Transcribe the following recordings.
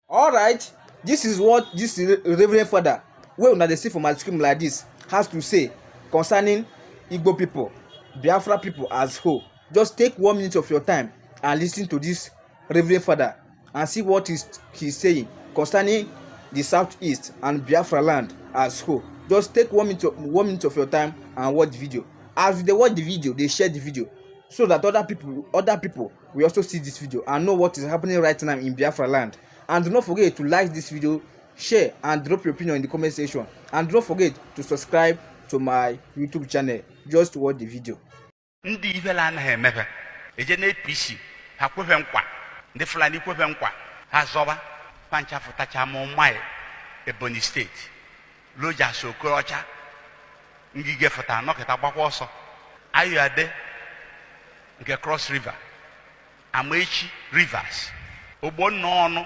Alright, this is what this reverend father wey una dey see for my screen like this has to say concerning Igbo people, Biafra people as whole. Just take 1 minute of your time and listen to this reverend father and see what he's saying concerning the Southeast and Biafra land as whole. Just take 1 minute, 1 minute of your time and watch the video. As you dey watch the video, dey share the video so that other people will also see this video and know what is happening right now in Biafra land. And do not forget to like this video, share and drop your opinion in the comment section. And do not forget to subscribe to my YouTube channel. Just watch the video. Ndị ifele anaghị emepe eje na APC, ha kwefe nkwa, ndị Fulani kwefe nkwa, ha zọba pancha fụtacha ma ụmai Ebonyi Steeti, Rochas Okorocha, Ngige fụta nọkịta gbakwa ọsọ, Ayọade nke Cross River, Amaechi Rivers, Ogbonna ọnụ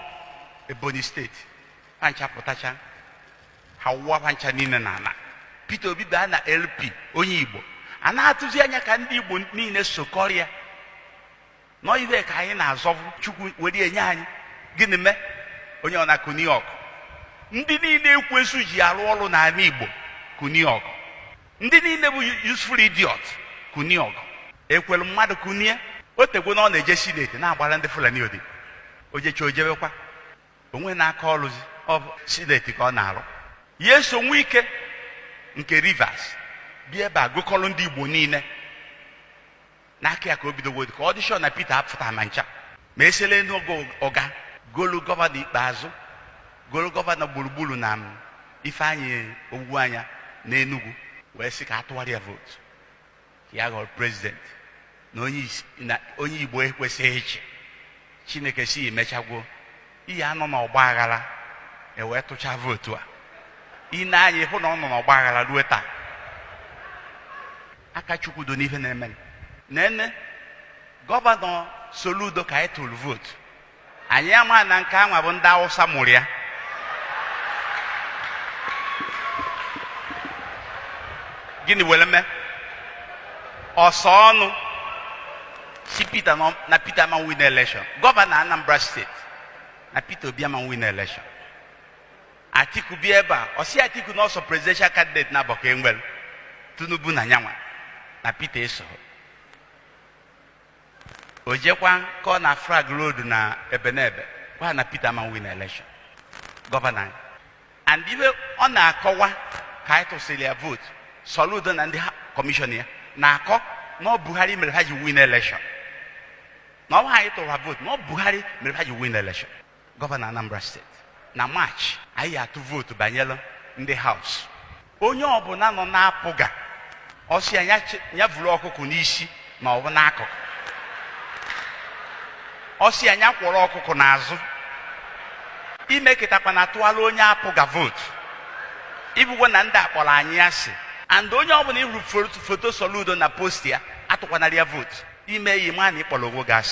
Ebonyi Steeti, pancha pụtacha, ha wụwa pancha niile na ala. Peter Obi baa na LP, onye Igbo a na-atụzi anya ka ndị Igbo niile sokọrịa nọ ibe ka anyị na-azọbụ. Chukwu were enye anyị gịnị mee onye ọ na kuni ọgụ, ndị niile ekwensu ji arụ ọrụ n'ala Igbo kuni ọgụ, ndị niile bụ useful idiot kuni ọgụ, ekwelu mmadụ kunie. O tegwo na ọ na-eje Senate na-agbara ndị Fulani odi, ojecha ojebekwa onwe na-aka ọlụzi, ọ bụ Senate ka ọ na-arụ. Ya eso nwe ike nke Rivers bịa ebe a gụkọrọ ndị Igbo niile n'aka ya ka o bidogwo ka ọ dị sure na Peter apụta ma ncha ma esele n'oge ọga golu gọvanọ ikpeazụ, golu gọvanọ gburugburu na Ifeanyị Ogwu anya na Enugu, wee sị ka atụgharịa vootu ka ya ghọrọ president na onye na onye Igbo ekwesịghị ịchị. Chineke si emechagwo ihe anọ n'ọgba aghara, ewee tụchaa vootu a. Ị na-anya ịhụ na ọ nọ n'ọgba aghara ruo taa. Aka Chukwu do n'ife na-eme. Nene gọvanọ Soludo ka anyị tụrụ vootu, anyị ama na nke anwa bụ ndị Awụsa mụrụ ya. Gịnị were mee ọsọ ọnụ si Peter na Peter ama win election, gọvanọ Anambra Steeti, na Peter Obi ama win election? Atiku bịa ebe a, ọ sị Atiku na ọsọ presidential candidate na abọ ka enwere Tinubu na nyanwa na Peter eso. O jekwa ka ọ na flag road na Ebenebe gwa na Peter ama win election, gọvanọ anyị. And ibe ọ na-akọwa ka anyị tụsịrị ya vootu, Soludo na ndị kọmishọn ya na-akọ na ọ Buhari mere ha ji win election, na ọ bụ anyị tụrụ ha vootu, na ọ Buhari mere ha ji win election, gọvanọ Anambra Steeti. Na March anyị atụ vootu banyere ndị House. Onye ọbụla nọ na-apụga ọsị ya ya vuru ọkụkọ n'isi ma ọ bụ n'akụkụ, ọsị ya ya kwọrọ ọkụkọ n'azụ, ime kịtakwa na atụala onye apụga vootu, ibugwo na ndị akpọrọ anyị asị. And onye ọbụla ịhụrụ foto Soludo na post ya, atụkwanara ya vootu. Ime yi ma na ịkpọrọ onwe gị asị.